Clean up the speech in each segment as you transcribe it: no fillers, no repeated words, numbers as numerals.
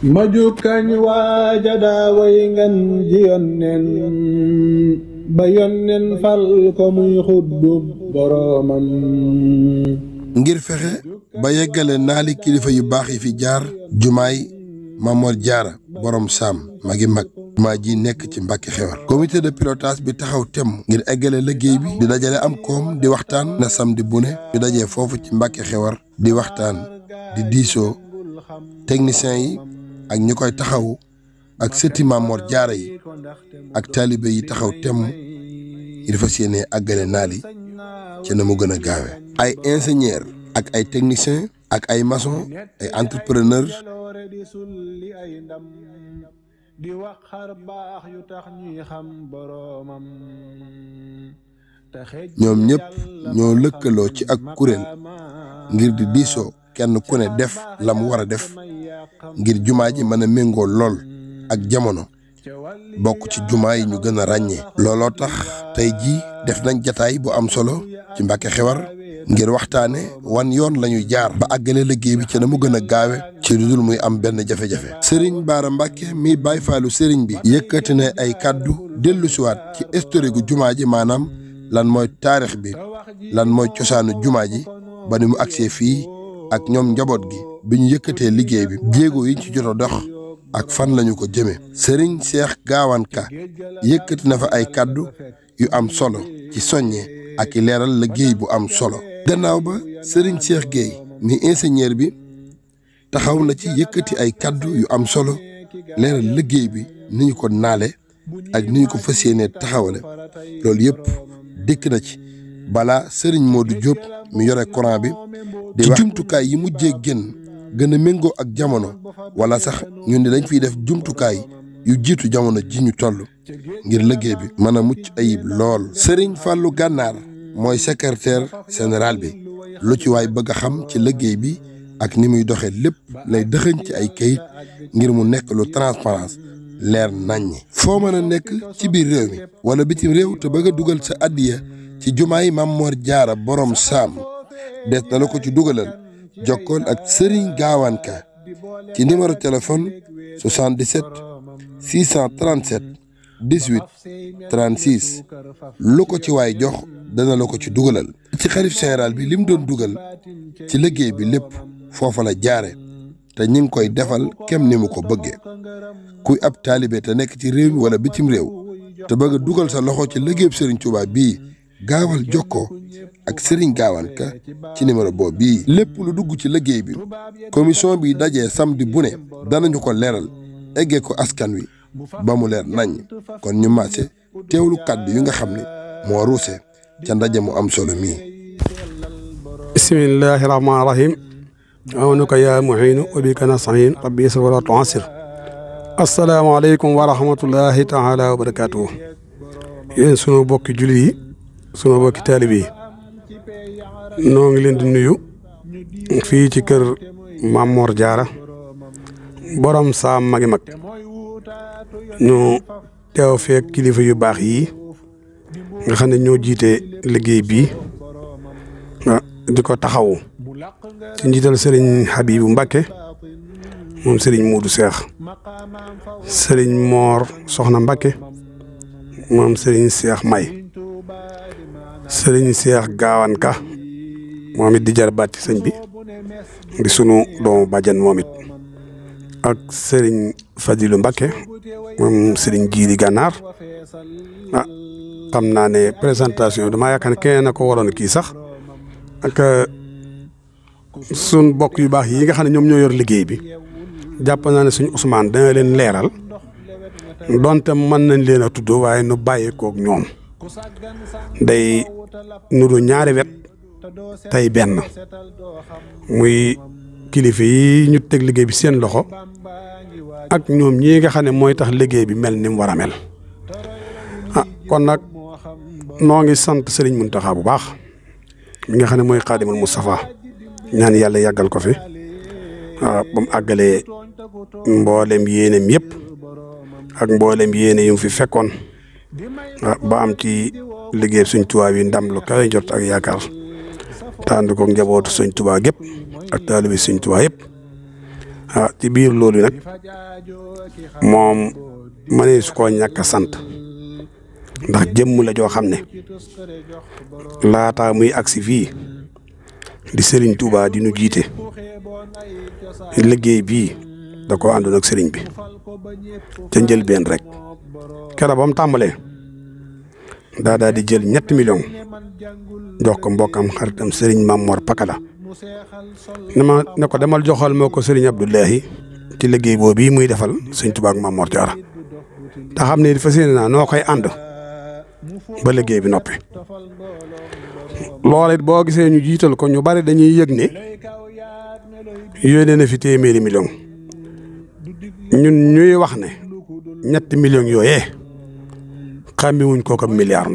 ma jukkañ waaja daa way ngan ji yonnen ba yonnen fal ko muy xuddub boroomam ngir fexe ba yeggale naali kilifa yu baax yi fi jaar jumaay Mamor Jaara borom saam magi mag jumaa ji nekk ci Mbàkke Xewar comité de pilotage bi taxaw temm ngir eggale liggéey bi di dajale am koom di waxtaan na samedi bu ne ñu dajee foofu ci Mbàkke Xewar di waxtaan di diisoo techniciens yi ak ñi koy taxawu ak sëti Mamor Jaara yi ak taalibe yi taxaw temm ngir fas yéene àggale naali ci na mu gën a gaawe ay ingénieur ak ay techniciens ak ay maçon ay entrepreneur di wax xar baax yu tax ñuy xam boroomam ñoom ñëpp ñoo lëkkaloo ci ak kuréel ngir di diisoo kenn ku ne def la mu war a def ngir jumaa ji mën a méngoo lool ak jamono bokk ci jumaa yi ñu gën a ràññee. looloo tax tey jii def nañ jataay bu am solo ci Mbàkke Xewar ngir waxtaane wan yoon lañuy jaar ba àggale liggéey bi ci na mu gën a gaawe ci lu dul muy am benn jafe-jafe. Sëriñ Baara Mbàkke mi Baay Faalu sëriñ bi yëkkati na ay kàddu dellu siwaat ci historique gu jumaa ji maanaam lan mooy taarix bi lan mooy cosaanu jumaa ji ba ni mu agsee fii ak ñoom njaboot gi bi ñu yëkkatee liggéey bi jéego yi ci jot a dox ak fan lañu ko jëme sëriñ Seex Gaawaan Ka yëkkati na fa ay kàddu yu am solo ci soññe ak i leeral liggéey bu am solo. gannaaw ba sëriñ Cheikh Gueye mi ingénieur bi taxaw na ci yëkkati ay kàddu yu am solo leeral liggéey bi ni ñu ko naale ak ni ñu ko fas yéenee taxawale loolu yëpp dikk na ci balaa sëriñ Modou Diop mi yore courant bi di wax jumtukaay yi mujjee gën a méngoo ak jamono wala sax ñun ne dañ fiy def jumtukaay yu jiitu jamono ji ñu toll ngir liggéey bi mën a mucc ayib lool. sëriñ Fallou Gànnaar mooy secrétaire général bi lu ci waay bëgg a xam ci liggéey bi ak ni muy doxee lépp lay dëxëñ ci ay kayit ngir mu nekk lu transparence leer naññi. foo mën a nekk ci biir réew mi wala bitim réew te bëgg a dugal sa addiya ci jumaay Mamor Jaara borom saam des na la ko ci dugalal jokkool ak Serigne Gaawaan Ka ci numéro téléphone 77 637 18 36 lu ko ci waay jox dana la ko ci dugalal. ci xalif général bi lim doon dugal ci liggéey bi lépp foofa la jaare te ñi ngi koy defal kem ni mu ko bëggee kuy ab taalibe te nekk ci réew mi wala bitim réew te bëgg a dugal sa loxo ci liggéeyub Serigne Touba bii gaawal jokkoo ak Serigne Gaawaan Ka ci numéro boobu bii. lépp lu dugg ci liggéey bi commission bi dajee samedi bu ne danañu ko leeral eggee ko askan wi ba mu leer nañ kon ñu maase teewlu kàddu yi nga xam ne moo ruuse ca ndaje mu am solo mii. bismillahi rahmaani rahim awnuka yaa muhiinu wa bika nasta'iin rabbi yassir wa laa tu'assir. asalaamaaleykum wa rahmatullahi taala wa barakaatuhu. yéen sunu bokki jullit yi sunu bokki taalibe yi noo ngi leen di nuyu fii ci kër Mamor Jaara borom saam magi mag ñu teew feek kilifa yu baax yi nga xam ne ñoo jiite liggéey bii di ko taxawu ci njiital sëriñ Habibu Mbàkke moom sëriñ Muudu Seex sëriñ Moor Soxna Mbàkke moom sëriñ Seex May sëriñ Seex Gaawaan Ka moom it di jar baat ci sëñ bi di sunu doomu bàjjan moom it ak sëriñ Fadilu Mbàkke moom sëriñ Jiili Gànnaar xam naa ne présentation damaa yaakaar ne kenn na ko waroon kii sax ak sun bokk yu baax yi nga xam ne ñoom ñoo yor liggéey bi jàpp naa ne suñu Ousmane dana leen leeral donte mën nañ leen a tudd waaye nu bàyyi koog ñoom day nuru ñaari wet tey benn muy kilifa yi ñu teg liggéey bi seen loxo ak ñoom ñii nga xam ne mooy tax liggéey bi mel ni mu war a mel kon nag noo ngi sant Serigne Mountakha bu baax mi nga xam ne mooy Xaadimul Moustapha ñaan yàlla yàggal ko fi ba mu àggalee mboolem yéeneem yëpp ak mboolem yéene yu mu fi fekkoon ba am ci liggéey Sëñ Tuubaa yi ndam lu kawe jot ak yaakaar tànd ko njabootu Sëñ Tuubaa gépp ak taalibe Sëñ Tuubaa yëpp ci biir loolu nag moom mënee su koo ñàkk a sant ndax jëmm la joo xam ne laataa muy agsi fii di Serigne Touba di nu jiite liggéey bii da koo àndoon ak Serigne bi ca njëlbeen rek keroog ba mu tàmbalee daa di jël 7 millions jox ko mbokkam xaritam Serigne Mamor Pakala ne ko demal joxal moo ko Serigne Abdoulahi ci liggéey boobu bii muy defal Serigne Touba ak Mamor Diarra te xam ne fas yéene naa noo koy ànd ba liggéey bi noppi. loola it boo gisee ñu jiital ko ñu bari dañuy yëg ne yónnee na fi téeméeri million ñun ñuy wax ne 7 millions yooyee xàmmewuñ ko ko milliard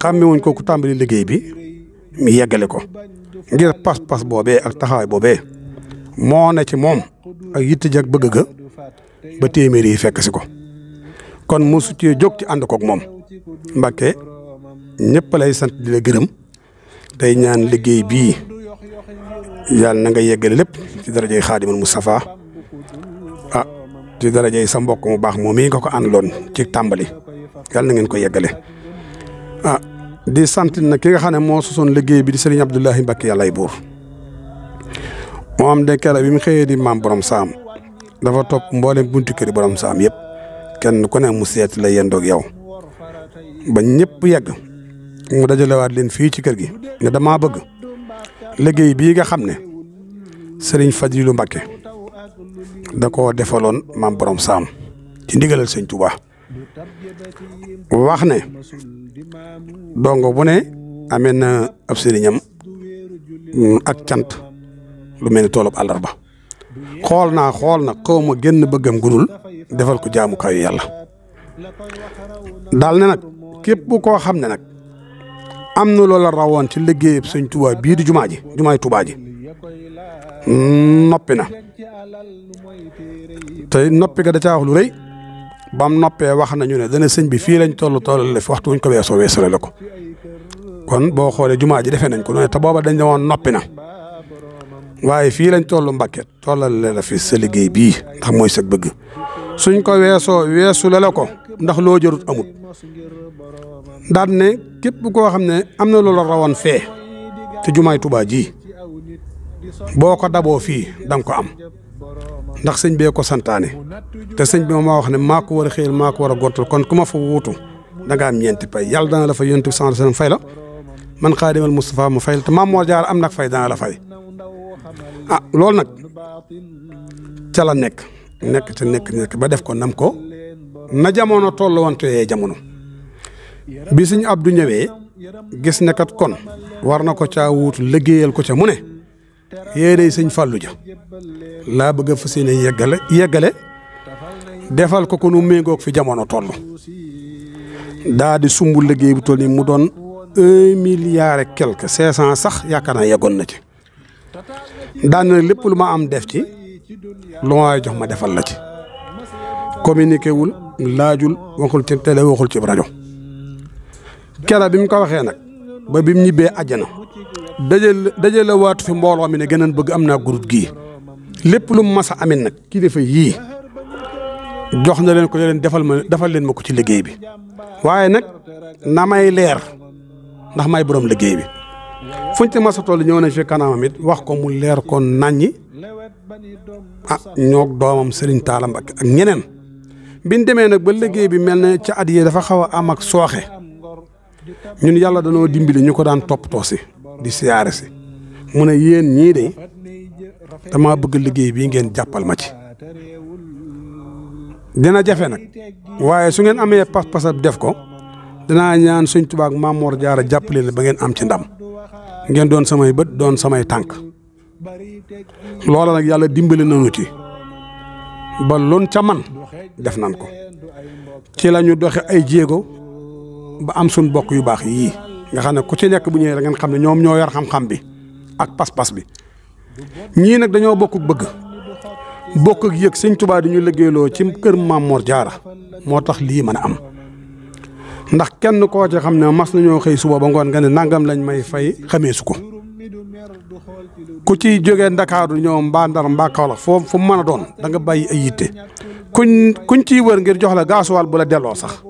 xàmmewuñ ko ku tàmbali liggéey bi mu yeggale ko ngir pas-pas boobee ak taxawaay boobee moo ne ci moom ak yitte jak bëgg ga ba téeméeri yi fekk si ko kon mosu cee jóg ci ànd koog moom Mbàkke ñëpp lay sant di la gërëm tey ñaan liggéey bii yàlla na nga yeggale lépp ci darajay Xaadimal Mustafa ci darajay sa mbokk mu baax moom mii nga ko àndaloon ci tàmbali yàlla na ngeen ko yeggale di sant nag ki nga xam ne moo sosoon liggéey bi di Serigne Abdoulahi Mbacke yàllaay buur moom de kera bi mu xëyee di maam borom saam dafa topp mboolem bunti këri borom saam yëpp kenn ku ne mu seet la yendoog yow ba ñëpp yegg mu dajalewaat leen fii ci kër gi ne damaa bëgg liggéey bii nga xam ne Serigne Fadilu Mbacke da koo defaloon maam borom saam ci ndigalal Sëñ Touba wax ne dongo bu ne amee na ab sëriñam ak cant lu mel ni toolub àllarba xool na xaw ma génn bëggam gudul defal ko jaamukaayu yàlla daal ne nag képp koo xam ne nag am na loola rawoon ci liggéeyub Sëñ Touba bii di jumaay Touba ji noppi na te noppi ga da caa wax lu rëy bam noppee wax nañu ne dana sëñ bi fii lañ toll la fi waxtu wuñ ko weesoo la ko kon boo xoolee jumaa ji defee nañ ko noonu te booba dañ ne woon noppi na waaye fii lañ toll Mbàkke tollal la fi sa liggéey bii ndax mooy sa bëgg suñ ko weesu la ko ndax loo jarut amut daan ne képp koo xam ne am na loola rawoon fee te jumaay Tuubaa ji boo ko daboo fii danga ko am ndax sëñ bee ko santaane te sëñ bi ma wax ne maa ko war a xëyal maa ko war a gontal kon ku ma fa wuutu da nga am ñeenti pay yàlla dana la fay yonent bi sallallahu alayhi wasallam fay la man Xaadimal Mustafa ma fay la te Maam Mor Jaara am nag fay dana la fay loolu nag ca la nekk ba def ko nam ko na jamono toll woon te jamono bi sëñ Abdu ñëwee gis ne kat kon war na ko caa wuutu liggéeyal ko ca mu ne yéenay sëñ Fallou ja laa bëgg a fas yéene yeggale defal ko nu méngoog fi jamono toll daa di sumb liggéey bu toll nii mu doon 1 milliard et quelque 500 sax yaakaar naa yeggoon na ci daan na lépp lu ma am def ci lu ma jox ma defal la ci communiqué wul laajul waxul ci télé waxul ci rajo kera bi mu ko waxee nag ba bi mu ñibbee àjjana dajale waatu fi mbooloo mi ne gëneen bëgg am naa groupe gii lépp lu mu mas a amin nag kilifa yii jox na leen ko leen defal leen ma ko ci liggéey bi waaye nag na may leer ndax may borom liggéey bi fuñ ci mas a toll ñëw nañ fi kanamam it wax ko mu leer ko naññi ñoog doomam Serigne Talla Mbacke ak ñeneen biñ demee nag ba liggéey bi mel ne ca at yii dafa xaw a am ak sooxe ñun yàlla danoo dimbali ñu ko daan toppatoo si di siyaare si mu ne yéen ñii de dama bëgg liggéey bii ngeen jàppal ma ci dina jafe nag waaye su ngeen amee pas-pas def ko dinaa ñaan Sëñ Tuubaa ak Maam Mor Jaara jàppale leen ba ngeen am ci ndam ngeen doon samay bët doon samay tànk loola nag yàlla dimbali nañu ci ba loon ca man def nan ko ci la ñu doxe ay jéego ba am suñ bokk yu baax yii nga xam ne ku ci nekk bu ñëwee da ngeen xam ne ñoom ñoo yor xam-xam bi ak pas-pas bi ñii nag dañoo bokk bokk ak yëg Sëñ Tuubaa di ñu liggéeyloo ci kër Maam Mor Jaara moo tax lii mën a am ndax kenn koo ci xam ne mas nañoo xëy suba ba ngoon nga ne nangam lañ may fay xamee su ko ku ciy jógee Ndakaaru ñëw mbaa Ndar mbaa Kaolack foofu fu mu mën a doon da nga bàyyi ay yitte kuñ ciy wër ngir jox la gaasuwaal bu la delloo sax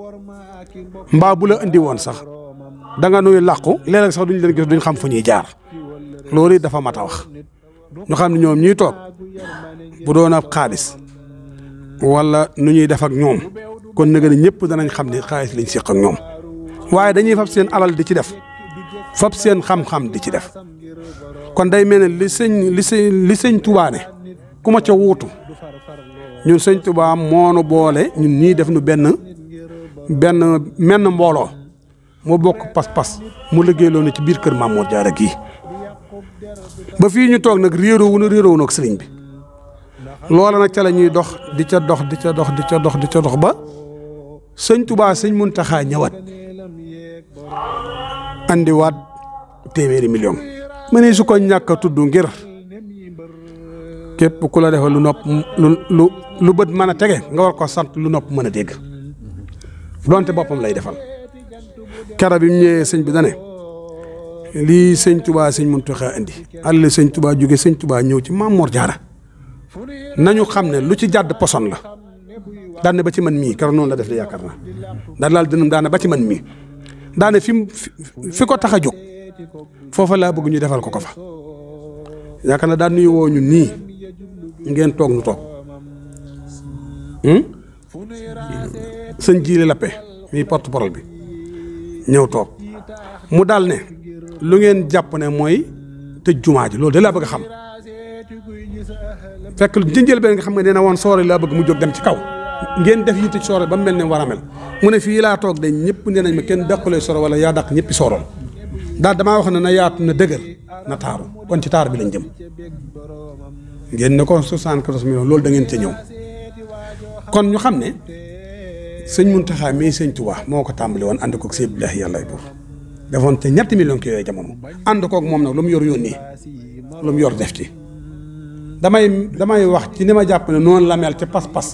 mbaa bu la indi woon sax da nga nuy làqu léeg-léeg sax duñ leen gis duñ xam fu ñuy jaar loolu it dafa mat a wax ñu xam ne ñoom ñuy toog bu doon ab xaalis wala nu ñuy def ak ñoom kon nag ñëpp danañ xam ne xaalis lañ séq ak ñoom waaye dañuy fab seen alal di ci def fab seen xam-xam di ci def kon day mel ne li sëñ Tuubaa ne ku ma ca wuutu ñun sëñ Tuubaa moonu boole ñun ñii def nu benn menn mbooloo mu bokk pas-pas mu liggéeyloo ne ci biir kër Maam Mor Jaara gii ba fii ñu toog nag réeroo ak sëriñ bi loola nag ca la ñuy dox di ca dox ba sëñ Tuubaa sëñ Muntaxaa ñëwaat andiwaat téeméeri million ma ne su ko ñàkk a tudd ngir képp ku la defal lu nopp lu bët mën a tege nga war ko sant lu nopp mën a dégg donte boppam lay defal kera bi mu ñëwee sëñ bi dane lii sëñ Tuubaa sëñ Muntaxaa indi àll sëñ Tuubaa jóge sëñ Tuubaa ñëw ci Maam Mor Jaara nañu xam ne lu ci jàdd poson la daane ba ci man mii keroog noonu la def de yaakaar naa daal laal dënam daane ba ci man mii daane fi ko tax a jóg foofa laa bëgg ñu defal ko fa yaakaar naa daan nuy woo ñu nii ngeen toog nu toog sëñ Jiili Lappe mii porte-parole bi ñëw toog mu daal ne lu ngeen jàpp ne mooy tëj jumaa ji loolu de laa bëgg a xam fekk jënjël benn nga xam nga nee na woon soore laa bëgg mu jóg dem ci kaw ngeen def yitte ci soore ba mu mel ne war a mel mu ne fii laa toog de ñëpp nee nañ ma kenn dàqulee soore wala yaa dàq ñëppi sooroon daal damaa wax ne na yaatu na dëgër na taaru kon ci taar bi lañ jëm ngeen ne ko 74 millions loolu da ngeen ca ñëw kon ñu xam ne sëñ Muntaxaa mii sëñ Tuubaa moo ko tàmbali woon ànd koog sëñ Abdoulahi yàllaay buur defoon te ñetti millions ki yooyu jamono ànd koog moom nag lu mu yor yónnee lu mu yor def ci damay wax ci ni ma jàpp ne noonu la mel ci pas-pas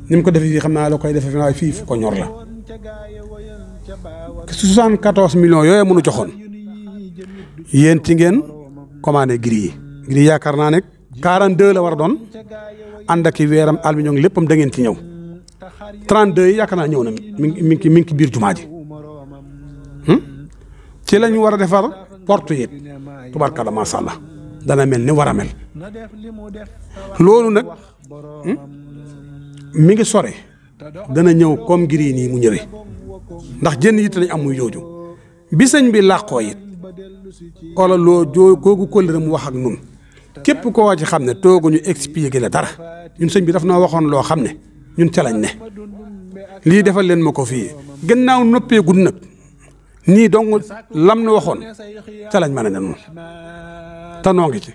ni mu ko defee fii xam naa la koy defee waaye fii fu ko ñor la 74 millions yooyu mënu joxoon yéen ci ngeen commandé gris yi yaakaar naa ne 42 la war a doon ànd ak i weeram aluminium léppam da ngeen ci ñëw 32 yi yaakaar naa ñëw na mi ngi biir jumaa ji ci lañ war a defar porte yi tubarkalla macha allah dana mel ni war a mel loolu nag mi ngi sore dana ñëw comme gris nii mu ñëwee ndax jënn yitte lañ am muy jooju bi sëñ bi làqoo it wala loo googu kóllëre mu wax ak nun képp koo ci xam ne tooguñu expliqué la dara ñun sëñ bi daf noo waxoon loo xam ne ñun ca lañ ne lii defal leen ma ko fii gannaaw noppee gudd nag nii donc lam nu waxoon ca lañ mën a ne noonu te noo ngi ci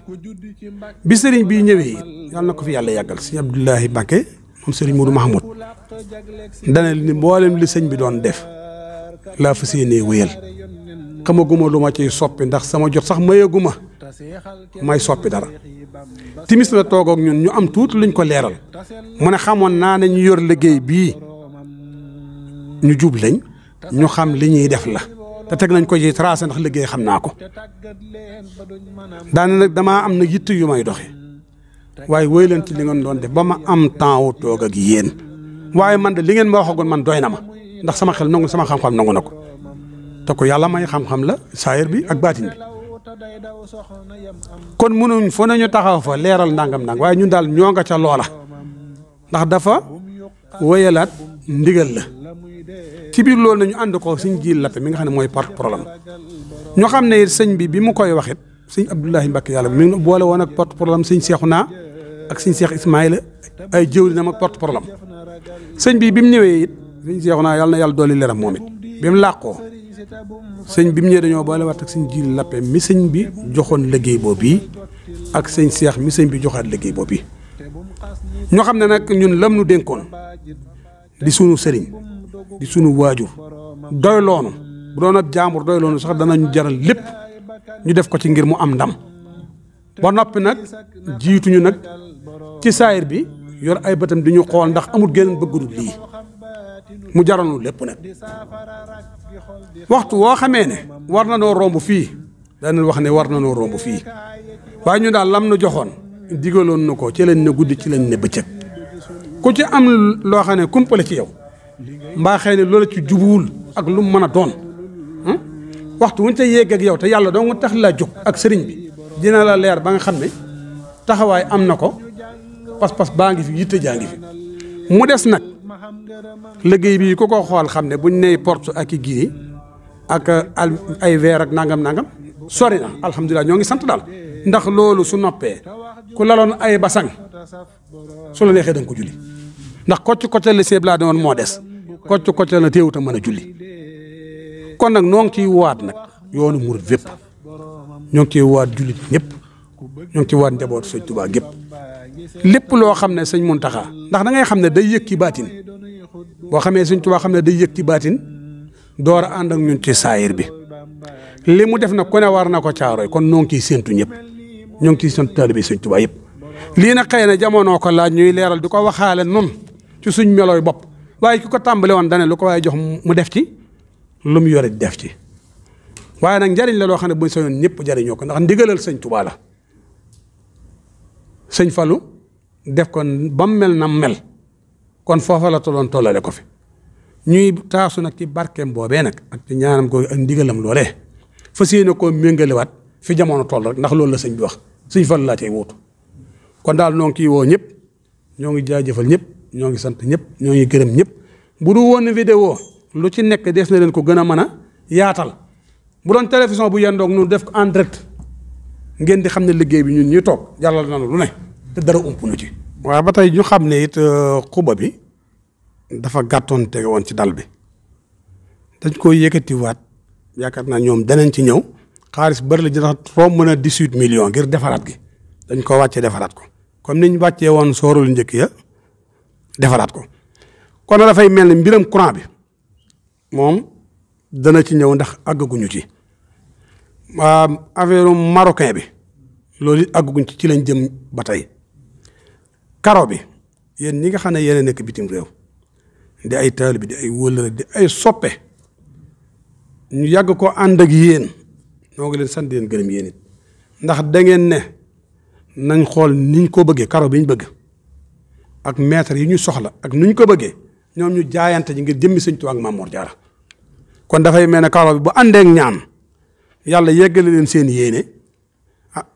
bi sëriñ bii ñëwee it yàlla na ko fi yàlla yàggal sëñ Abdoulahi Mbacke moom sëriñ Modou Mahmoud dana ni mboolem li sëñ bi doon def laa fas yéenee wéyal xamaguma lu ma ciy soppi ndax sama jot sax mayaguma may soppi dara timis la toog ak ñun ñu am tuuti luñ ko leeral mu ne xamoon naa ne ñu yor liggéey bii ñu jub lañ ñu xam li ñuy def la te teg nañ ko ci tracé ndax liggéey xam naa ko daane nag damaa am nag yitt yu may doxe waaye wéy leen ci li ngeen doon def ba ma am temps wu toog ak yéen waaye man de li ngeen ma waxagoon man doy na ma ndax sama xel nangu sama xam-xam nangu na ko te ko yàlla may xam-xam la saayir bi ak baatin bi kon mënuñ foo nañu taxaw fa leeral ndàngam waaye ñun daal ñoo nga ca loola ndax dafa wéyalaat ndigal la ci biir loolu nañu ànd ko sëñ Jiili Lappe mi nga xam ne mooy porte-parole ñoo xam ne sëñ bi mu koy waxit sëñ Abdoulahi Mbacke yàlla mi ngi boole woon ak porte-parole sëñ Seexuna ak sëñ Seex Ismaïla ay jëwriñam ak porte-parole sëñ bi mu ñëwee it sëñ Seexuna yàlla na yàlla dolli leeram moom it bi mu làqoo sëñ bi mu ñëwee dañoo boole waat ak sëñ Jiili Lappe mi sëñ bi joxoon liggéey boobu ak sëñ Seex mi sëñ bi joxaat liggéey boobu ñoo xam ne nag ñun lam nu dénkoon di sunu sëriñ di sunu waajur doy loonu bu doon ab jaambur doy loonu sax danañu jaral lépp ñu def ko ci ngir mu am ndam ba noppi nag jiituñu nag ci saayir bi yor ay bëtam di ñu xool ndax amul geneen bëggudul lii mu jaral nu lépp nag waxtu woo xamee ne war na noo romb fii dañu wax ne war na noo romb fii waaye ñu daal lam nu joxoon digaloon na ko ci lañ ne guddi ci lañ ne bëccëg ku ci am loo xam ne kumpale ci yow mbaa xëy ne loola ci jubuwul ak lu mu mën a doon waxtu wuñ ca yegg ak yow te yàlla doo nga tax laa jóg ak sëriñ bi dina la leer ba nga xam ne taxawaay am na ko pas-pas baa ngi fi yitte jaa ngi fi mu des nag liggéey bi ku ko xool xam ne buñ nee porte ak i gii ak ay verre ak nangam sori na alhamdulilah ñoo ngi sant daal ndax loolu su noppee ku laloon ay basang su la neexee da nga ko julli ndax kocc la seeb laa doon moo des kocc na téewut a mën a julli kon nag noo ngi ciy waat nag yoonu murit vépp ñoo ngi ciy waat jullit ñëpp ñoo ngi ciy waat njabootu sëñ Tuubaa gépp lépp loo xam ne sëñ Muntaxa ndax da ngay xam ne day yëg ci baatin boo xamee sëñ Tuubaa xam ne day yëg ci baatin door a ànd ak ñun ci saayir bi li mu def nag ku ne war na ko caaroy kon noo ngi ciy séentu ñëpp ñoo ngi ciy sant taalibe sëñ Tuubaa yëpp lii nag xëy na jamono ko laaj ñuy leeral di ko waxaale nun ci suñ melooy bopp waaye ki ko tàmbale woon dane lu ko waaye jox mu def ci lu mu yore def ci waaye nag njariñ la loo xam ne buñ sañoon ñëpp jariñoo ko ndax ndigalal sëñ Tuubaa la sëñ Fallu def ko ba mu mel na mel kon foofa la tolloon tollale ko fi ñuy taasu nag ci barkeem boobee nag ak ci ñaanam ko ak ndigalam loolee fas yéene koo méngalewaat fi jamono toll rek ndax loolu la sëñ bi wax sëñ Fallu laa cay wuutu kon daal ñoo ngi ciy woo ñëpp ñoo ngi jaajëfal ñëpp ñoo ngi sant ñëpp ñoo ngi gërëm ñëpp bu du woon vidéo lu ci nekk des na leen ko gën a mën a yaatal bu doon télévision bu yendoog nu def ko en direct ngeen di xam ne liggéey bi ñun ñuy toog jàllal na lu ne te dara ump nu ci. waaw ba tey ñu xam ne it xuba bi dafa gàttoon tege woon ci dal bi dañ koy yëkkatiwaat yaakaar naa ñoom danañ ci ñëw xaalis bëri la dina romb na 18 millions ngir defaraat gi dañ ko wàccee defaraat ko comme ni ñu wàccee woon soorul njëkk ya defaraat ko kon dafay mel ni mbiram courant bi moom dana ci ñëw ndax àggaguñu ci affaire marocain bi loolu it àggaguñ ci lañ jëm ba tey karo bi yéen ñi nga xam ne yéen a nekk bitim réew di ay taalibe bi di ay wëllëre di ay soppe ñu yàgg ko ànd ak yéen noo ngi leen sant leen gërëm yéen it ndax da ngeen ne nañ xool niñ ko bëggee karo bi ñu bëgg ak mètre yi ñu soxla ak nuñ ko bëggee ñoom ñu jaayante ji ngir jëmmi sëñ Tuubaa ak Maam Mor Jaara kon dafay mel ne karo bi bu àndeek ñaan yàlla yeggale leen seen yéene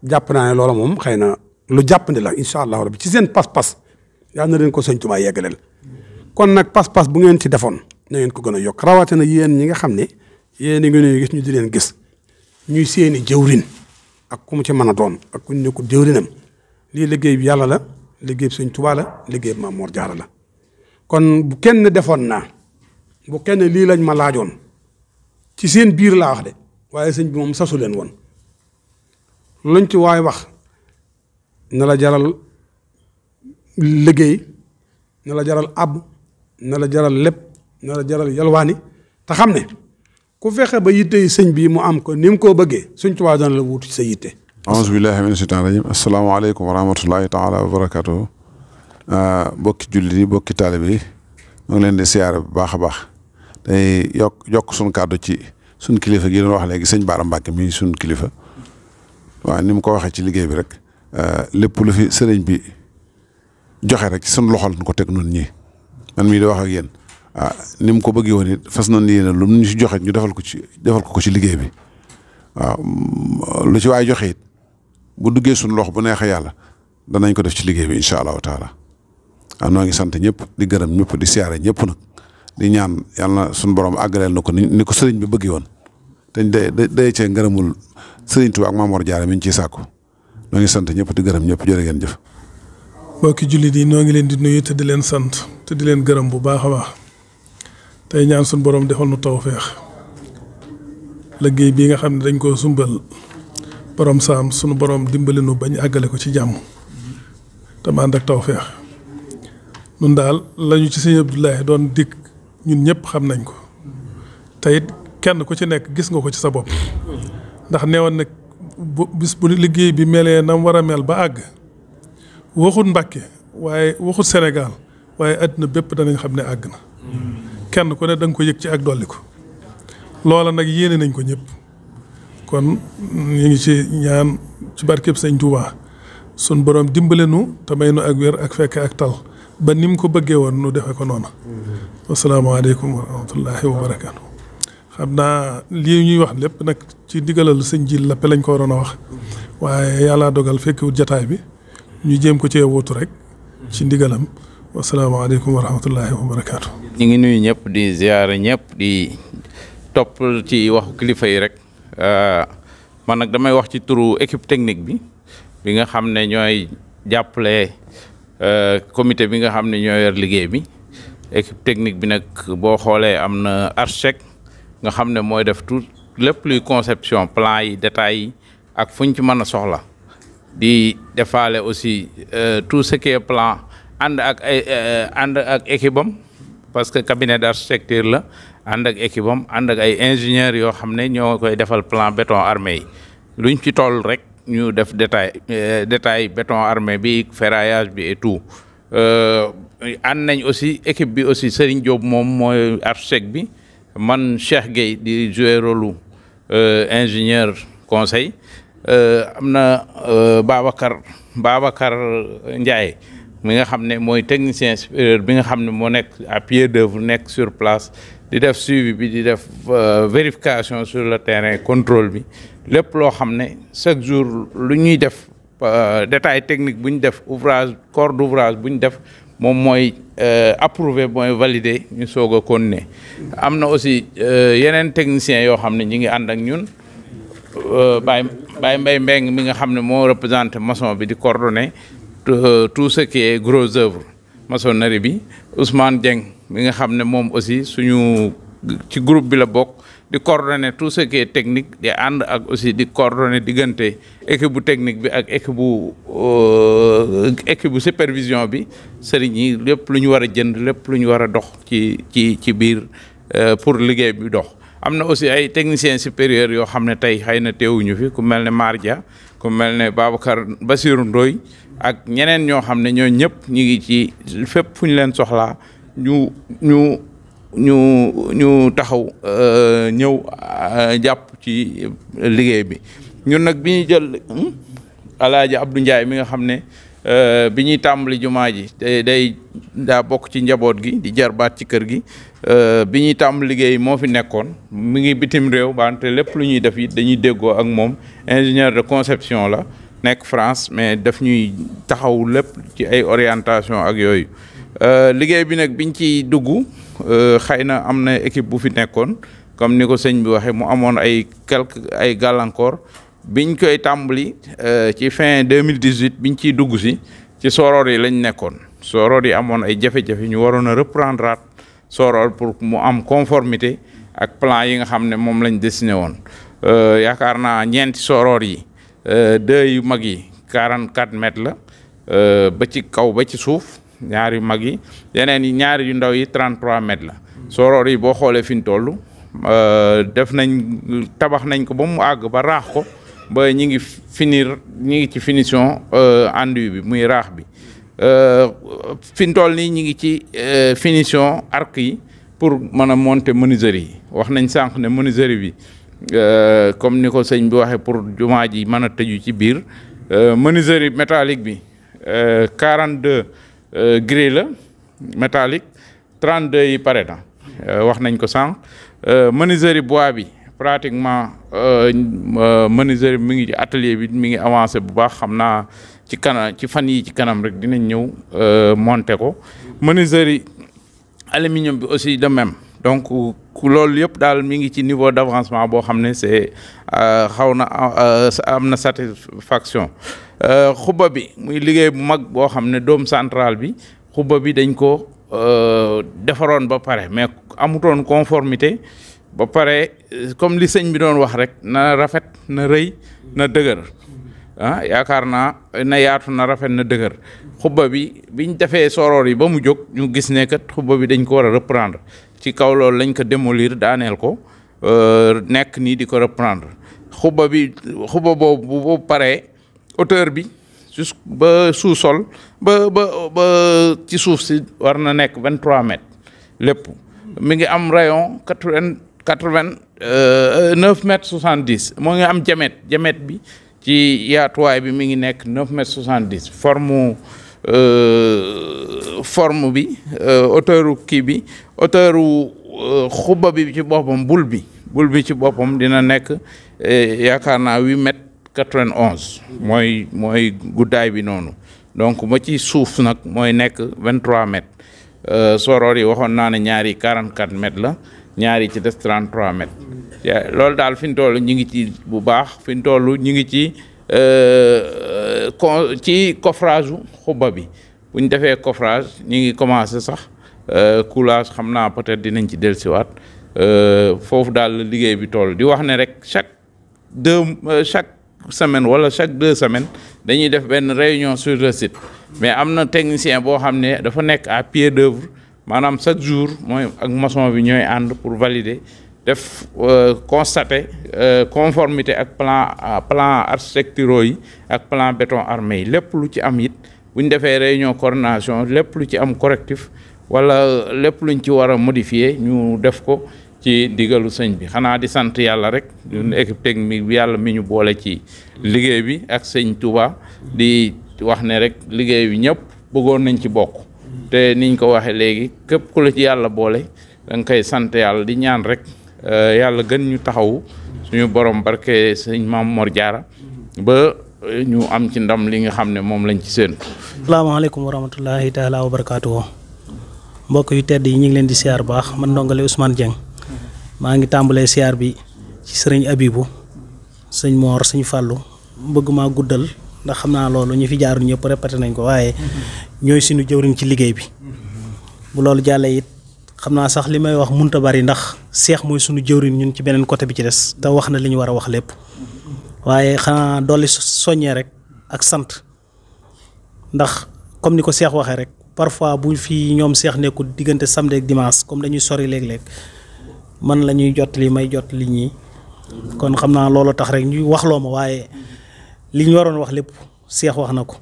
jàpp naa ne loola moom xëy na lu jàppandi la incha allahu rabbi ci seen pas-pas yàlla na leen ko sëñ Tuubaa yeggaleel kon nag pas-pas bu ngeen ci defoon na ngeen ko gën a yokk rawatina yéen ñi nga xam ne yéen a ngi nuyu gis ñu di leen gis ñuy seeni jëwrin ak ku mu ci mën a doon ak ku ñu nekkul jëwrinam lii liggéey bi yàlla la liggéey bi sëñ Tuubaa la liggéey bi Maam Mor Jaara la kon bu kenn defoon naa bu kenn lii lañ ma laajoon ci seen biir laa wax de waaye sëñ bi moom sasu leen woon luñ ci waay wax na la jaral liggéey na la jaral ab na la jaral lépp na la jaral yalwaani te xam ne ku fexe ba yitte yi sëñ bi mu am ko ni mu koo bëggee sëñ Tuubaa dana la wuutu ci sa yitte. auzu billaahi mina shaytaani rajiim asalaamaaleykum wa rahmatullaahi taala wa barakaatuhu bokki jullit yi bokki taalibe yi ma ngi leen di siyaare bu baax a baax day yokk suñu kàddu ci suñu kilifa gi doon wax léegi sëñ Baara Mbàkke mi suñu kilifa waaw ni mu ko waxee ci liggéey bi rek lépp lu fi sëriñ bi joxe rek ci suñu loxol ñu ko teg noonu ñii man mii di wax ak yéen ni mu ko bëggee woon it fas nañ yéene lu ñu si joxe ñu defal ko ci liggéey bi waaw lu ci waay joxe it bu duggee suñu loxo bu neexee yàlla danañ ko def ci liggéey bi incha allahu taala waaw noo ngi sant ñëpp di gërëm ñëpp di siyaare ñëpp nag di ñaan yàlla na suñu borom àggaleel na ko ni ko sëriñ bi bëggee woon te day cee ngërëmul sëriñ Tuubaa ak Maam Mor Jaara mi ñu ciy sàkku noo ngi sant ñëpp di gërëm ñëpp jërë ngeen jëf. mbokki jullit yi noo ngi leen di nuyu te di leen sant te di leen gërëm bu baax a baax tey ñaan suñu borom defal nu tawfeex liggéey bii nga xam ne dañ koo sumbal borom saam sunu borom dimbali nu bañ àggale ko ci jàmm te ma ànd ak tawfeex nun daal lañu ci sëñ Abdoulaye doon dikk ñun ñëpp xam nañ ko te it kenn ku ci nekk gis nga ko ci sa bopp ndax neewoon nag bis bu liggéey bi melee na war a mel ba àgg waxut Mbàkke waaye waxut Sénégal waaye àddina bépp danañ xam ne àgg na kenn ku ne da nga ko yëg ci ak dolli ko loola nag yéene nañ ko ñëpp kon ñu ngi ci ñaan ci barkeb Sëñ Tuubaa sun borom dimbale nu te may nu ak wér ak fekk ak tal ba ni mu ko bëggee woon nu defe ko noonu. wasalaamaaleykum wa rahmatullahi wa barakaatu. xam naa lii ñuy wax lépp nag ci ndigalal sëñ ji lappe lañ ko waroon a wax waaye yàlla dogal fekkiwut jataay bi ñu jéem ko cee wuutu rek ci ndigalam. wasalaamaaleykum wa rahmatullahi wa barakaatu. ñu ngi nuyu ñëpp di ziyaara ñëpp di topp ci waxu kilifa yi rek man nag damay wax ci turu équipe technique bi nga xam ne ñooy jàppale comité bi nga xam ne ñoo yor liggéey bi. équipe technique bi nag boo xoolee am na architecte nga xam ne mooy def tout lépp luy conception plan yi détails yi ak fuñ ci mën a soxla di defaale aussi tout ce qui est plan ànd ak équipe am parce que cabinet d'architecture la ànd ak équipe am ànd ak ay ingénieurs yoo xam ne ñoo koy defal plan béton armé yi luñ ci toll rek ñu def détail béton armé bi ferraillage bi et tout ànd nañ aussi équipe bi aussi Serigne Diop moom mooy architecte bi man Cheikh Gueye di jouer rôle ingénieur conseil am na Babacar Ndiaye mi nga xam ne mooy technicien supérieur bi nga xam ne moo nekk à pied d'œuvre nekk sur place di def suivi bi di def vérification sur le terrain contrôle bi lépp loo xam ne chaque jour lu ñuy def détail technique bu ñu def ouvrage corps d'ouvrage bu ñu def moom mooy approuvé mooy validé ñu soog a continuer am na aussi yeneen techniciens yoo xam ne ñi ngi ànd ak ñun Baye Mbaye Mbeng mi nga xam ne moo représenté maçon bi di coordonner tout ce qui est gros œuvre maçonnerie bi Ousmane Dieng mi nga xam ne moom aussi suñu ci groupe bi la bokk di coordonner tout ce qui est technique di ànd ak aussi di coordonner diggante équipe bu technique bi ak équipe bu supervision bi sëriñ yi lépp lu ñu war a jënd lépp lu ñu war a dox ci biir pour liggéey bi dox. am na aussi ay techniciens supérieurs yoo xam ne tey xëy na teewuñu fi ku mel ne Mardia ku mel ne Babacar Bassirou Ndoye ak ñeneen ñoo xam ne ñoo ñëpp ñu ngi ci fépp fu ñu leen soxlaa ñu taxaw ñëw jàpp ci liggéey bi ñun nag bi ñuy jël Alaaji Abdou Ndiaye mi nga xam ne bi ñuy tàmbali jumaa ji daa bokk ci njaboot gi di jarbaat ci kër gi bi ñuy tàmbali liggéey moo fi nekkoon mi ngi bitim réew wante lépp lu ñuy def it dañuy déggoo ak moom ingénieur de conception la nekk France mais daf ñuy taxaw lépp ci ay orientation ak yooyu liggéey bi nag biñ ci dugg xëy na am na équipe bu fi nekkoon comme ni ko sëñ bi waxee mu amoon ay gàllankoor biñ koy tàmbali ci fin 2018 biñ ciy dugg ci soror yi lañ nekkoon soror yi amoon ay jafe-jafe ñu waroon a reprendre soror pour mu am conformité ak plan yi nga xam ne moom lañ dessiné woon yaakaar naa ñeenti soror yi 2 yu mag yi 44 mètres la ba ci kaw ba ci suuf ñaar yu mag yi yeneen yi ñaari yu ndaw yi 33 mètres la soror yi boo xoolee fi ñu toll tabax nañ ko ba mu àgg ba raax ko ba ñi ngi ci finition enduit bi muy raax bi fi ñu toll nii ñi ngi ci finition arc yi pour mën a monter menuiserie yi wax nañ sànq ne menuiserie bi comme ni ko sëñ bi waxee pour jumaa ji mën a tëju ci biir menuiserie métallique bi 42 grilles la métallique 32 yi pare na wax nañ ko sànq menuiserie bois bi pratiquement menuiserie bi mi ngi ci atelier bi mi ngi avancé bu baax xam naa ci fan yi ci kanam rek dinañ ñëw monter ko menuiserie aluminium bi aussi de même donc loolu yëpp daal mi ngi ci niveau d'avancement boo xam ne c'est xaw na am na satisfaction xubba bi muy liggéey bu mag boo xam ne dôme central bi xubba bi dañ ko defaroon ba pare mais amutoon conformité ba pare comme li sëñ bi doon wax rek na rafet na rëy na dëgër yaakaar naa na yaatu na rafet na dëgër xubba bi biñ defee soror yi ba mu jóg ñu gis ne kat xubba bi dañ ko war a reprendre ci kaw loolu lañ ko démolir daaneel ko nekk nii di ko reprendre xubba boobu paree hauteur bi juste ba sous-sol ba ci suuf si war na nekk 23 mètres lépp mi ngi am rayon 9 mètres 70 moo ngi am diamètre bi ci yaatuwaay bi mi ngi nekk 9 mètres 70 forme bi hauteur kii bi hauteur xubba bi ci boppam bul bi ci boppam dina nekk yaakaar naa 8 mètres 91 mooy guddaay bi noonu donc ba ci suuf nag mooy nekk 23 mètres soroor yi waxoon naa ne ñaari 44 mètres la ñaari ci des 33 mètres loolu daal fi ñu toll ñu ngi ci bu baax fi ñu toll ñu ngi ci coffrage xubba bi bu ñu defee coffrage ñu ngi commencé sax coulage xam naa peut-être dinañ ci dellusiwaat foofu daal la liggéey bi toll di wax ne rek chaque semaine wala chaque 2 semaines dañuy def benn réunion sur le site mais am na technicien boo xam ne dafa nekk à pied d'œuvre maanaam chaque jour mooy ak maçon bi ñooy ànd pour valider def constater conformité ak plan architecturaux yi ak plan béton armé yi lépp lu ci am it bu ñu defee réunion coordination lépp lu ci am correctif wala lépp luñ ci war a modifier ñu def ko ci digalu sëñ bi xanaa di sant yàlla rek ñun équipe technique bi yàlla mi ñu boole ci liggéey bi ak sëñ Touba di wax ne rek liggéey bi ñëpp bëggoon nañ ci bokk te niñ ko waxee léegi képp ku la ci yàlla boole da nga koy sant yàlla di ñaan rek yàlla gën ñu taxawu suñu borom barke sëñ Maam Mor Jaara ba ñu am ci ndam li nga xam ne moom lañ ci séentu. asalaamaaleykum wa rahmatullahi taala wa barakaatuhu mbokk yu tedd yi ñu ngi leen di siyaar baax man ndongale Ousmane Dieng maa ngi tàmbalee siyaar bi ci sëriñ Abibu sëñ Moor sëñ Fàllu bëgg maa guddal ndax xam naa loolu ñu fi jaaru ñëpp répété nañ ko waaye ñooy suñu jëwriñ ci liggéey bi bu loolu jàllee it xam naa sax li may wax munta bari ndax seex mooy suñu jëwriñ ñun ci beneen côté bi ci des te wax na li ñu war a wax lépp waaye xanaa dolli soññee rek ak sant ndax comme ni ko seex waxee rek parfois bu fi ñoom seex nekkul diggante samedi ak dimanche comme dañuy sori léeg-léeg man la ñuy jot li may jot li ñi kon xam naa loolu tax rek ñuy waxloo ma waaye li ñu waroon wax lépp seex wax na ko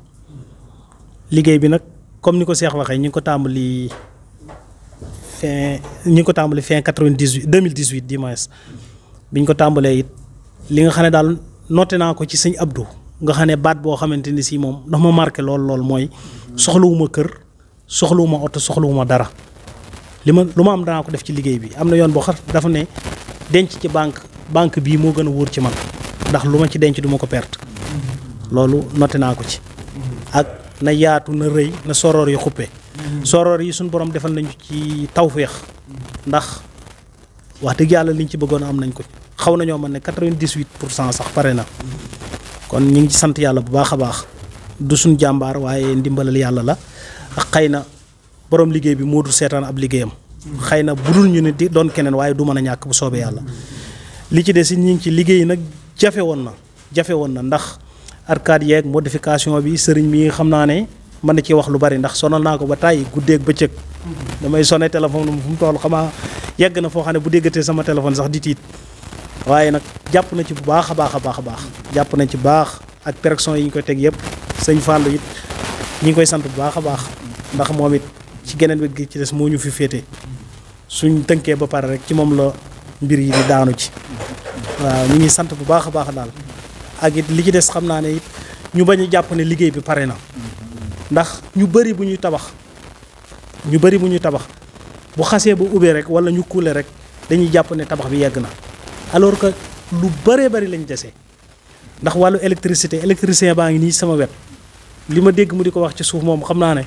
liggéey bi nag comme ni ko seex waxee ñu ngi ko tàmbali fin 2018 dimanche biñ ko tàmbalee it li nga xam ne daal noté naa ko ci sëñ Abdou nga xam ne baat boo xamante ni si moom dafa ma marqué lool mooy soxlawuma kër soxlawuma oto soxlawuma dara lu ma am danaa ko def ci liggéey bi am na yoon boo xam dafa ne denc ci banque bii moo gën a wóor ci man ndax lu ma ci denc du ma ko perte loolu noté naa ko ci ak na yaatu na rëy na soroor yi xuppe soroor yi suñu borom defal nañu ci tawféex ndax wax dëgg yàlla liñ ci bëggoon am nañ ko xaw nañoo mën ne 98% sax pare na kon ñu ngi ci sant yàlla bu baax a baax du suñ jàmbaar waaye ndimbalal yàlla la ak xëy na borom liggéey bi moo dul seetaan ab liggéeyam xëy na budul ñu ne di doon keneen waaye du mën a ñàkk bu soobee yàlla li ci des ñu ngi ci liggéey nag jafe woon na ndax arcade yeeg modification bi sëriñ mi xam naa ne mën na ci wax lu bari ndax sonal naa ko ba tàyyi guddeeg bëccëg damay sonné téléphone fu mu toll xamaa yegg na foo xam ne bu déggatee sama téléphone sax di tiit waaye nag jàpp na ci bu baax a baax jàpp na ci baax ak pérection yi ñu koy teg yëpp sëñ Fallou it ñi ngi koy sant bu baax a baax ndax moom it ci geneen wet gi ci des moo ñu fi féete suñ tënkee ba pare rek ci moom la mbir yi di daanu ci waaw ñu ngi sant bu baax a baax daal ak it li ci des xam naa ne it ñu bañ a jàpp ne liggéey bi pare na ndax ñu bëri bu ñuy tabax bu xasee ba ubbee rek wala ñu kuule rek dañuy jàpp ne tabax bi yegg na alors que lu bëree bëri lañ desee ndax wàllu électricien baa ngi nii sama wet li ma dégg mu di ko wax ci suuf moom xam naa ne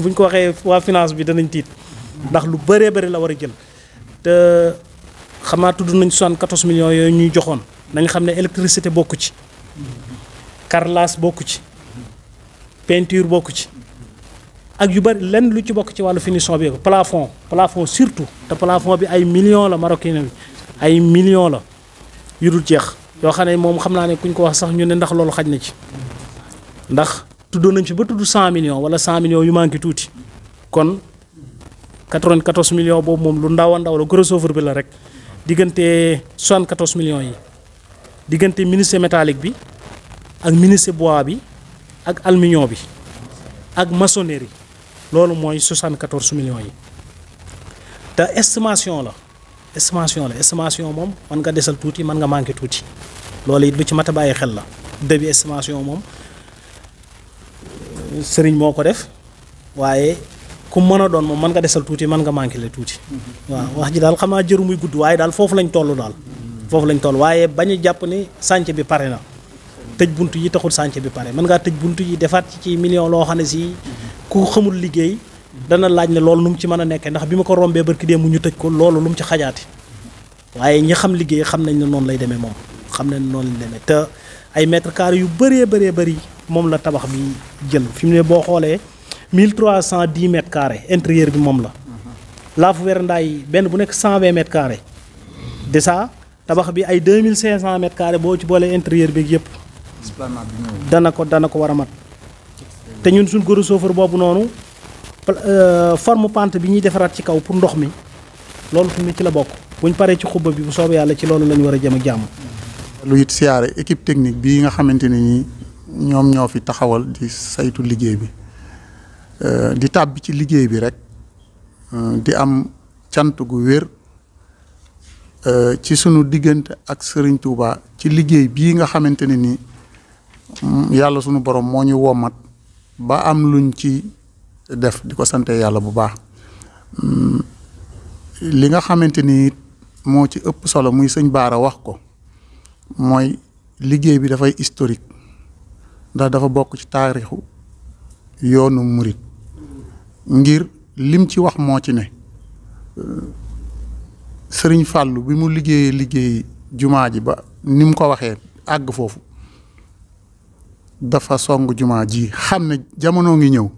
buñ ko waxee waa finance bi danañ tiit ndax lu bëree bëri la war a jël te xam naa tudd nañ 74 millions yooyu ñuy joxoon nañ xam ne électricité bokku ci carrelage bokku ci peinture bokku ci ak yu bëri lenn lu ci bokk ci wàllu finition bi plafond surtout te plafond bi ay millions la marocain bi ay millions la yu dul jeex yoo xam ne moom xam naa ne kuñ ko wax sax ñu ne ndax loolu xaj na ci ndax tuddoon nañ ci ba tudd 100 millions wala 100 millions yu manqué tuuti kon 94 millions boobu moom lu ndaw a ndaw la gros œuvre bi la rek diggante 74 millions yi diggante menuisier métallique bi ak menuisier bois bi ak aluminium bi ak maçonnerie loolu mooy 74 millions yi te estimation la estimation la estimation moom mën nga desal tuuti mën nga manqué tuuti loolu it lu ci mat a bàyyi xel la début estimation moom sëriñ moo ko def waaye ku mën a doon moom mën nga desal tuuti mën nga manqué le tuuti waaw wax ji daal xam naa jëru muy gudd waaye daal foofu lañ toll daal foofu lañ toll waaye bañu jàpp ni chantier bi pare na tëj bunt yi taxul chantier bi pare mën ngaa tëj bunt yi defaat ci million loo xam ne si ku xamul liggéey dana laaj ne loolu nu mu ci mën a nekkee ndax bi ma ko rombee barki dee mu ñu tëj ko loolu lu mu ci xajaati waaye ñi xam liggéey xam nañ ne noonu lay demee moom xam nañ ne noonu lay demee te ay mètres carrés yu bëree bëri moom la tabax bi jël fi mu ne boo xoolee 1310 mètres carrés intérieur bi moom la laafu werandaay benn bu nekk 120 mètres carrés déjà tabax bi ay 2500 mètres carrés boo ci boolee intérieur bi yëpp dana ko war a mat te ñun suñ gros chauffeur boobu noonu forme pente bi ñuy defaraat ci kaw pour ndox mi loolu fi mu ci la bokk buñ paree ci xubba bi bu soobee yàlla ci loolu la ñu war a jëm ak jàmm. lu it siyaare équipe technique bii nga xamante ne nii ñoom ñoo fi taxawal di saytu liggéey bi di tàbbi ci liggéey bi rek di am cant gu wér ci sunu diggante ak Serigne Touba ci liggéey bii nga xamante ne nii yàlla sunu borom moo ñu womat ba am luñ ci def di ko sante yàlla bu baax li nga xamante ni moo ci ëpp solo muy sëñ Baara wax ko mooy liggéey bi dafay historique ndax dafa bokk ci taarixu yoonu murit ngir lim ci wax moo ci ne sëriñ Fàllu bi mu liggéey jumaa ji ba ni mu ko waxee àgg foofu dafa song jumaa ji xam ne jamono ngi ñëw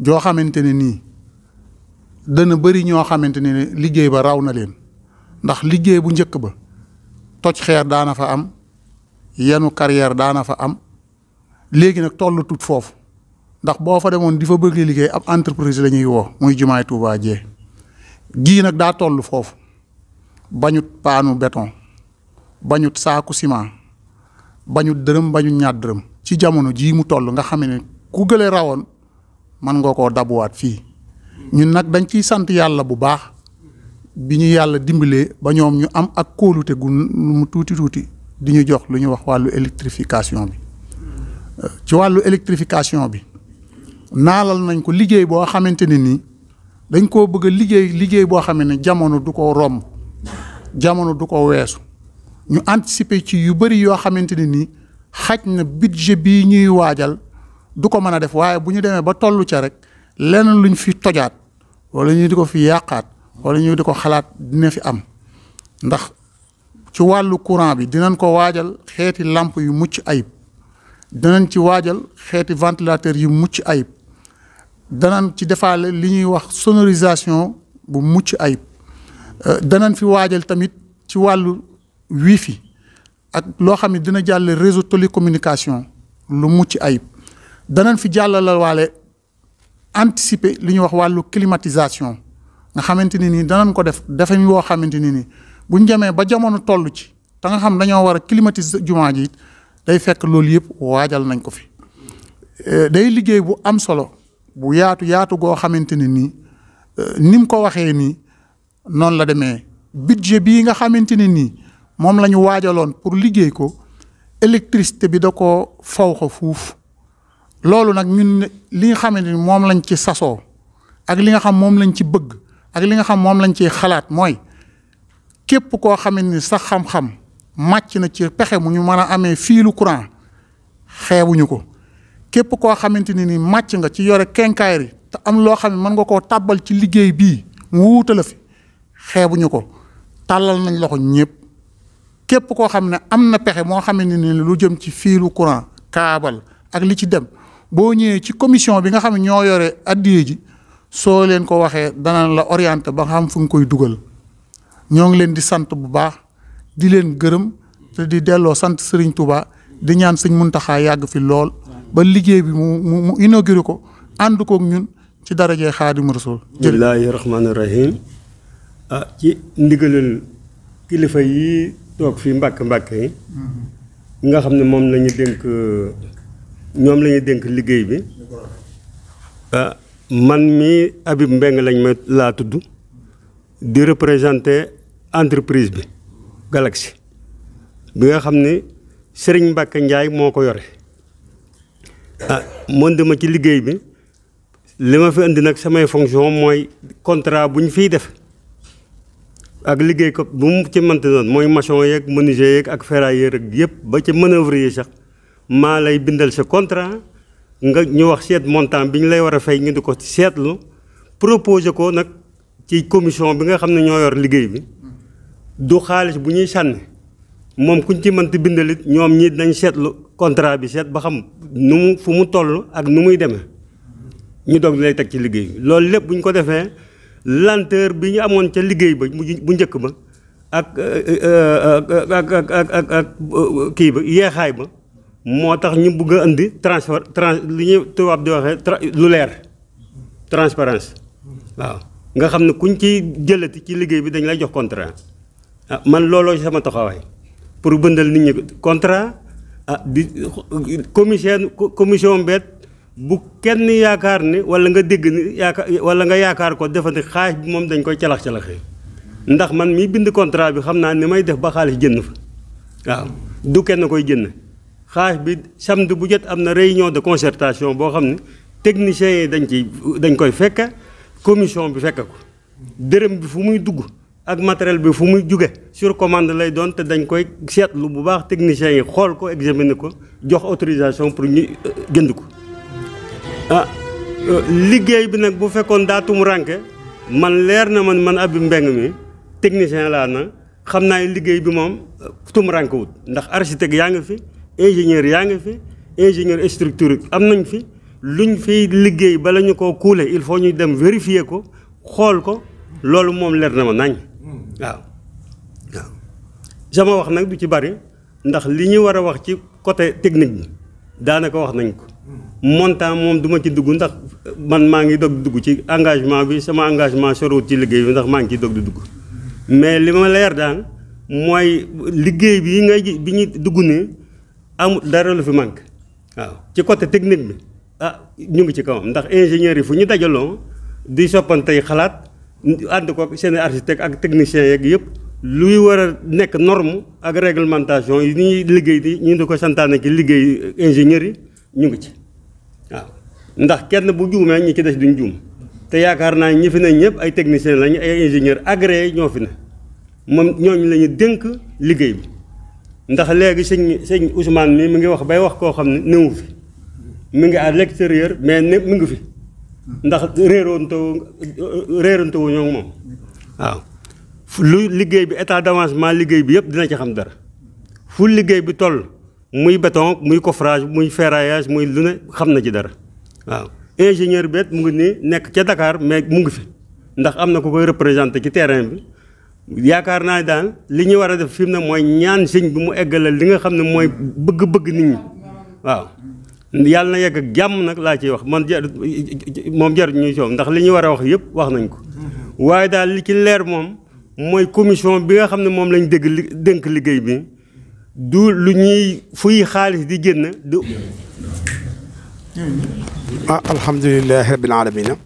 joo xamante ne nii dana bëri ñoo xamante ne liggéey ba raw na leen ndax liggéey bu njëkk ba toj xeer daana fa am yenu carrière daana fa am léegi nag toll tut foofu ndax boo fa demoon di fa bëgg liggéey ab entreprise la ñuy woo muy jumaay Tuubaa jee gii nag daa toll foofu bañut paanu béton bañut saaku ciment bañut dërëm bañut ñaar dërëm ci jamono jii mu toll nga xam ne ku gële rawoon man nga koo dabuwaat fii ñun nag dañ ciy sant yàlla bu baax bi ñu yàlla dimbalee ba ñoom ñu am ak kóolute gu mu tuuti di ñu jox lu ñu wax wàllu électrification bi ci wàllu électrification bi naalal nañ ko liggéey boo xamante ne nii dañ koo bëgg a liggéey boo xam ne jamono du ko romb jamono du ko weesu ñu anticiper ci yu bëri yoo xamante ne nii xaj na budget bii ñuy waajal du ko mën a def waaye bu ñu demee ba tollu ca rek leneen luñ fi tojaat wala ñu di ko fi yàqaat wala ñu di ko xalaat dina fi am ndax ci wàllu courant bi dinañ ko waajal xeeti lampe yu mucc ayib danañ ci waajal xeeti ventilateur yu mucc ayib danañ ci defaale li ñuy wax sonorisation bu mucc ayib danañ fi waajal tamit ci wàllu wifi ak loo xam ne dina jàll réseau télécommunication lu mucc ayib danañ fi jàllale waale anticiper li ñuy wax wàllu climatisation nga xamante ni nii danañ ko defe woo xamante ni nii buñ demee ba jamono toll ci te nga xam dañoo war a climatiser jumaa ji day fekk loolu yëpp waajal nañ ko fi day liggéey bu am solo bu yaatu goo xamante ne nii ni mu ko waxee nii noonu la demee budget bii nga xamante ne nii moom la ñu waajaloon pour liggéey ko électricité bi da ko faw ko fuuf loolu nag ñun li nga xamante ni moom lañ ci sasoo ak li nga xam moom lañ ci bëgg ak li nga xam moom lañ ci xalaat mooy képp koo xamante ni sax xam-xam màcc na ci pexe mu ñu mën a amee fiilu courant xeebuñu ko képp koo xamante ni màcc nga ci yore kenkaayri te am loo xam ne mën nga koo tàbbal ci liggéey bii mu wuuta la fi xeebuñu ko tàllal nañ loxo ñëpp képp koo xam ne am na pexe moo xam ne ni lu jëm ci fiilu courant kaabal ak li ci dem boo ñëwee ci commission bi nga xam ne ñoo yore addiye ji soo leen ko waxee danañ la orienté ba nga xam fu nga koy dugal ñoo ngi leen di sant bu baax di leen gërëm te di delloo sant Serigne Touba di ñaan sëñ Muntaxa yàgg fi lool ba liggéey bi mu inauguré ko ànd kook ñun ci darajee Xaadimu Rasuul. bismillaahi rahmaani rahiim ci ndigalal kilifa yi toog fii mbàkk yi nga xam ne moom la ñu dénk liggéey bi man mi Habib Mbeng lañ ma laa tudd di représenté entreprise bi Galaxy bi nga xam ne Serigne Mbacke Ndiaye moo ko yore mën dama ci liggéey bi li ma fi indi nag samay fonction mooy contrat bu ñu fiy def ak liggéey ko bu mu ci mënti doon mooy maçon yeeg menuisier yeeg ak ferrailleur ak yëpp ba ci manœuvrier sax maa lay bindal sa contrat nga ñu wax seet montant bi ñu lay war a fay ñu di ko seetlu proposé ko nag ci commission bi nga xam ne ñoo yor liggéey bi du xaalis bu ñuy sànni moom kuñ ci mënti bindalit ñoom ñi dañ seetlu contrat bi seet ba xam nu mu fu mu toll ak nu muy demee ñu doog lay teg ci liggéey bi loolu lépp bu ñu ko defee lenteur bi ñu amoon ca liggéey ba bu njëkk ba ak kii ba yeexaay ba moo tax ñu bëgg a indi li ñuy tubaab di waxee lu leer transparence waaw nga xam ne kuñ ci jëlati ci liggéey bi dañ lay jox contrat man looloo sama taxawaay pour bëndal nit ñi contrat di commission bet bu kenn yaakaar ni wala nga dégg ni wala nga yaakaar ko defandi xaalis bi moom dañ koy calax-calaxee ndax man mii bind contrat bi xam naa ni may def ba xaalis jënd fa waaw du kenn koy jënd xaalis bi samedi bu jot am na réunion de concertation boo xam ne techniciens yi dañ koy fekk commission bi fekk ko dërëm bi fu muy dugg ak matériel bi fu muy jóge sur commande lay doon te dañ koy seetlu bu baax techniciens yi xool ko examiner ko jox autorisation pour ñu jënd ko liggéey bi nag bu fekkoon daa tumuranke man leer na man Abi Mbeng mi technicien laa na xam naa liggéey bi moom tumuranke wut ndax architecte yaa ngi fi ingénieur yaa ngi fi ingénieur structure am nañ fi luñ fiy liggéey bala ñu koo kuule il faut ñu dem vérifier ko xool ko loolu moom leer na ma nañ waaw sama wax nag du ci bari ndax li ñu war a wax ci côté technique bi daanaka wax nañ ko montant moom du ma ci dugg ndax man maa ngi dog dugg ci engagement bi sama engagement sorowut ci liggéey bi ndax maa ngi ciy dog di dugg mais li ma leer daan mooy liggéey bi ñu dugg nii amul dara lu fi manque waaw ci côté technique bi ñu ngi ci kawam ndax ingénieurs yi fu ñu dajaloo di soppantey xalaat ànd ko seen architecte ak technicien yeeg yëpp luy war a nekk norme ak réglementation yi ñuy liggéey di ñu di ko santaane ci liggéey ingénieurs yi ñu ngi ci waaw ndax kenn bu juumee ñi ci des duñ juum te yaakaar naa ñi fi ne ñëpp ay techniciens lañu ay ingénieurs agréé ñoo fi ne moom ñooñu la ñu dénk liggéey bi ndax léegi sëñ Ousmane mi ngi wax bay wax koo xam ne néewu fi mi ngi à l'extérieur mais ne mi ngi fi ndax réeranto wu ñoo moom waaw lu liggéey bi état d'avancement liggéey bi yëpp dina ci xam dara fu liggéey bi toll muy béton muy coffrage muy ferraillage muy lu ne xam na ci dara waaw ingénieur bet mu ngi nii nekk ca Dakar mais mu ngi fi ndax am na ku koy représenté ci terrain bi yaakaar naa daal li ñu war a def fi mu ne mooy ñaan sëñ bi mu eggalal li nga xam ne mooy bëgg-bëgg nit ñi waaw yàlla na yegg ak jàmm nag laa ciy wax man moom jarut ñuy soow ndax li ñu war a wax yëpp wax nañ ko waaye daal li ci leer moom mooy commission bi nga xam ne moom lañ dénk liggéey bi du lu ñuy fuy xaalis di génn du alhamdulilahi rabbil alamina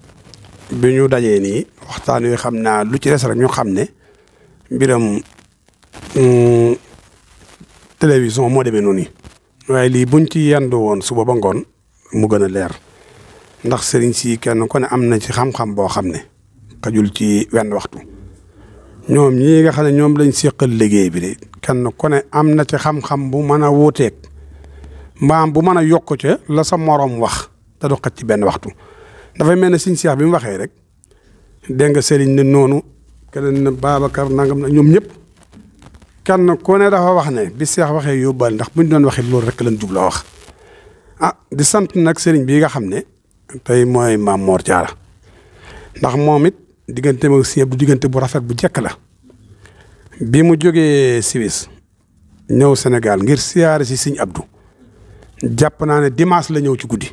bi ñu dajee nii waxtaan wi xam naa lu ci des rek ñu xam ne mbiram télévision moo demee noonu waaye lii buñ ci yendu woon suba ba ngoon mu gën a leer ndax sëriñ si kenn ku ne am na ci xam-xam boo xam ne xajul ci wenn waxtu ñoom ñii nga xam ne ñoom lañ séqal liggéey bi de kenn ku ne am na ci xam-xam bu mën a wuuteeg mbaam bu mën a yokk ca la sa moroom wax te du xaj ci benn waxtu dafay mel ne sëriñ Seex bi mu waxee rek dégg nga sëriñ ne noonu keneen ne Babacar nangam na ñoom ñëpp kenn ku ne dafa wax ne bi Seex waxee yóbbaal ndax buñ doon waxee loolu rek lañ jubla wax di sant nag sëriñ bii nga xam ne tey mooy Maam Mor Jaara ndax moom it diggante ak Sëriñ Abdu diggante bu rafet bu jekk la bi mu jógee Suisse ñëw Sénégal ngir siyaare si Sëriñ Abdu jàpp naa ne dimanche la ñëw ci guddi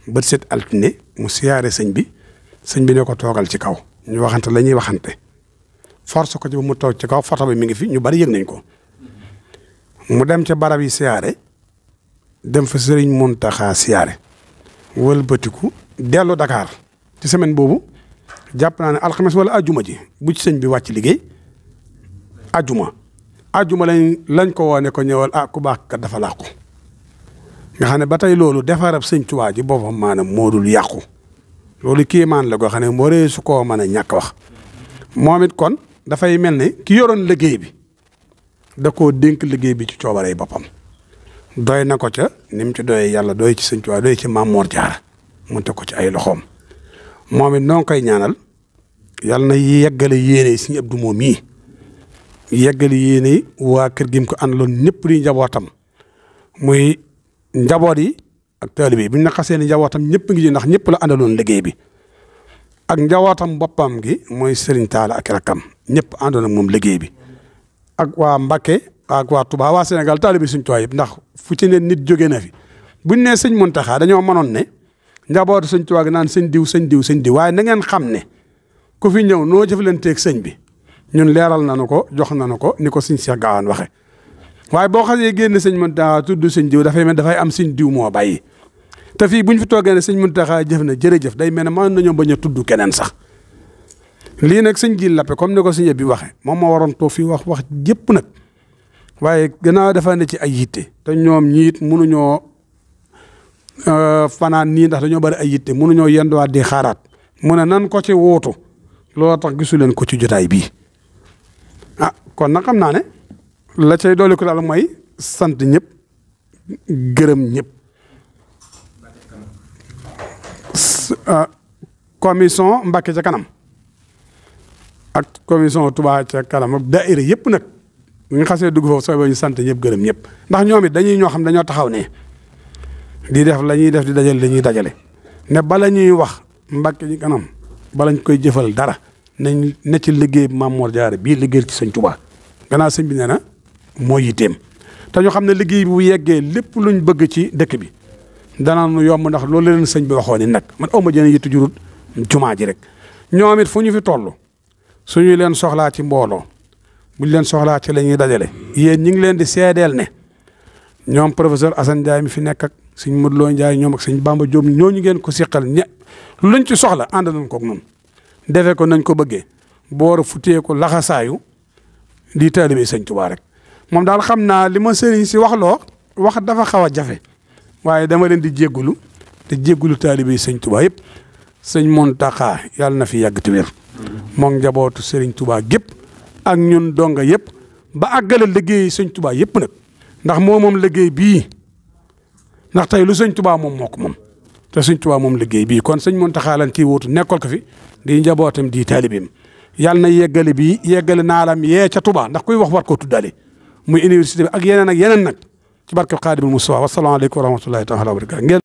bët set altine mu siyaare sëñ bi ne ko toogal ci kaw ñu waxante la ñuy waxante force ko ci ba mu toog ci kaw photo bi mi ngi fi ñu bari yëg nañ ko mu dem ca barab yi siyaare dem fa Sëriñ Muntaxa siyaare wëlbatiku dellu Dakar ci semaine boobu jàpp naa ne alxames wala ajjuma ji bu ci sëñ bi wàcc liggéey ajuma lañ ko woone ko ñëwal ku baax kat dafa làqu nga xam ne ba tey loolu defarab sëñ Tuubaa ji boppam maanaam moo dul yàqu loolu kéemaan la goo xam ne moo ree su koo mën a ñàkk wax moom it kon dafay mel ne ki yoroon liggéey bi da koo dénk liggéey bi ci coobarey boppam doy na ko ca ni mu ci doyee yàlla doy ci sëñ Tuubaa doy ci Maam Moor Jaara mu teg ko ci ay loxoom moom it noo ngi koy ñaanal yàlla na yeggale yéene Sëñ Abdu moom mii yeggale yéene waa kër gi mu ko àndaloon ñëpp di njabootam muy njaboot yi ak taalibe yi bu ñu naqasee ni njabootam ñëpp ngi ji ndax ñëpp la àndaloon liggéey bi ak njabootam boppam gi mooy Serigne Talla ak rakkam ñëpp àndoon ak moom liggéey bi ak waa Mbakke ak waa Touba waa Sénégal taalibe Sëñ Tuubaa yëpp ndax fu ci ne nit jóge na fi buñ nee sëñ Muntaxa dañoo mënoon ne njabootu Sëñ Tuubaa gi naan sëñ diw waaye na ngeen xam ne ku fi ñëw noo jëflanteeg sëñ bi ñun leeral nañu ko jox nañu ko ni ko sëñ Cheikh Gaawaan waxe waaye boo xasee génn sëñ Muntaxa tudd sëñ diw dafay am sëñ diw moo bàyyi te fii bu ñu fi toogee ne sëñ Muntaxa jëf na jërëjëf day mel ne mën nañoo bañ a tudd keneen sax lii nag sëñ ji lappe comme ni ko sëñ bi waxe moom moo waroon toog fii wax jëpp nag waaye gannaaw dafa ne ci ay yitte te ñoom ñiit mënuñoo fanaan nii ndax dañoo bari ay yitte mënuñoo yenduwaat di xaaraat mu ne nan ko ci wóotu looloo tax gisu leen ko ci jotaay bii kon nag xam naa ne la cay doole ko daal mooy sant ñëpp gërëm ñëpp commission Mbàkke ca kanam ak commission Touba ca kanam ak daayira yëpp nag bu ñu xasee dugg foofu sooy ñu sant ñëpp gërëm ñëpp ndax ñoom it dañuy ñoo xam dañoo taxaw ne di def la ñuy def di dajale dañuy dajale ne bala ñuy wax Mbàkke ci kanam bala ñu koy jëfal dara nañ ne ci liggéey bi Maam Moor Jaara bii liggéey ci sëñ Tuubaa gannaaw sëñ bi nee na moo yitteem te ñu xam ne liggéey bi bu yeggee lépp luñ bëgg ci dëkk bi dana nu yomb ndax loolu leen sëñ bi waxoon ni nag man aw ma jën yitte jurut jumaa ji rek ñoom it fu ñu fi toll suñu leen soxlaa ci mbooloo buñ leen soxlaa ci la ñuy dajale yéen ñi ngi leen di seedeel ne ñoom professeur Assane Ndiaye mi fi nekk ak sëñ Modou Lo Ndiaye ñoom ak sëñ Bamba Diop ñooñu ngeen ko siqal luñ ci soxla ànd nañ ko ak noonu defee ko nañ ko bëggee boor futee ko laxasaayu di taalibe sëñ Tuubaa rek moom daal xam naa li ma sëriñ si wax dafa xaw a jafe waaye dama leen di jéggulu te jéggulu taalibe sëñ Tuubaa yëpp sëñ Muntaxa yàlla na fi yàgg te wér moom njabootu sëriñ Tuubaa gépp ak ñun donga yëpp ba àggale liggéey sëñ Tuubaa yëpp nag ndax moom liggéey bii ndax tey lu sëñ Tuubaa moom moo ko moom te sëñ Tuubaa moom liggéey bii kon sëñ Muntaxa lan ciy wuutu nekkal ko fi di njabootam di taalibeem yàlla na yeggale bii yeggale naalam yee ca Tuubaa ndax kuy wax war koo tuddale muy université bi ak yeneen nag ci barke Xaadimul Mustafaa wassalaamu aleykum wa rahmatullahi taala wa barakaatu